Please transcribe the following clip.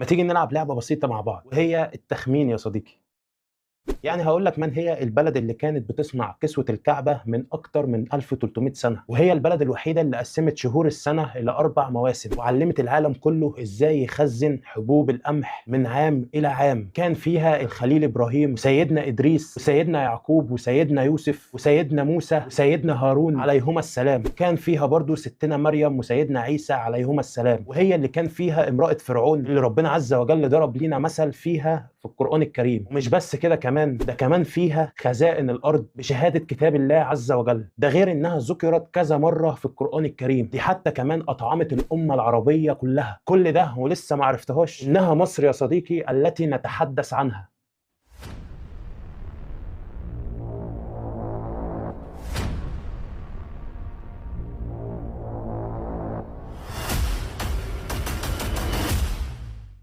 ما تيجي نلعب لعبة بسيطة مع بعض، وهي التخمين يا صديقي. يعني هقول لك من هي البلد اللي كانت بتصنع كسوة الكعبة من أكتر من 1300 سنة، وهي البلد الوحيدة اللي قسمت شهور السنة إلى 4 مواسم، وعلمت العالم كله إزاي يخزن حبوب القمح من عام إلى عام. كان فيها الخليل إبراهيم وسيدنا إدريس وسيدنا يعقوب وسيدنا يوسف وسيدنا موسى وسيدنا هارون عليهما السلام. كان فيها برضو ستنا مريم وسيدنا عيسى عليهما السلام، وهي اللي كان فيها امرأة فرعون اللي ربنا عز وجل ضرب لينا مثل فيها في القرآن الكريم. ومش بس كده، كمان ده كمان فيها خزائن الأرض بشهادة كتاب الله عز وجل، ده غير إنها ذكرت كذا مرة في القرآن الكريم. دي حتى كمان أطعمت الأمة العربية كلها. كل ده ولسه ما عرفتهاش إنها مصر يا صديقي التي نتحدث عنها.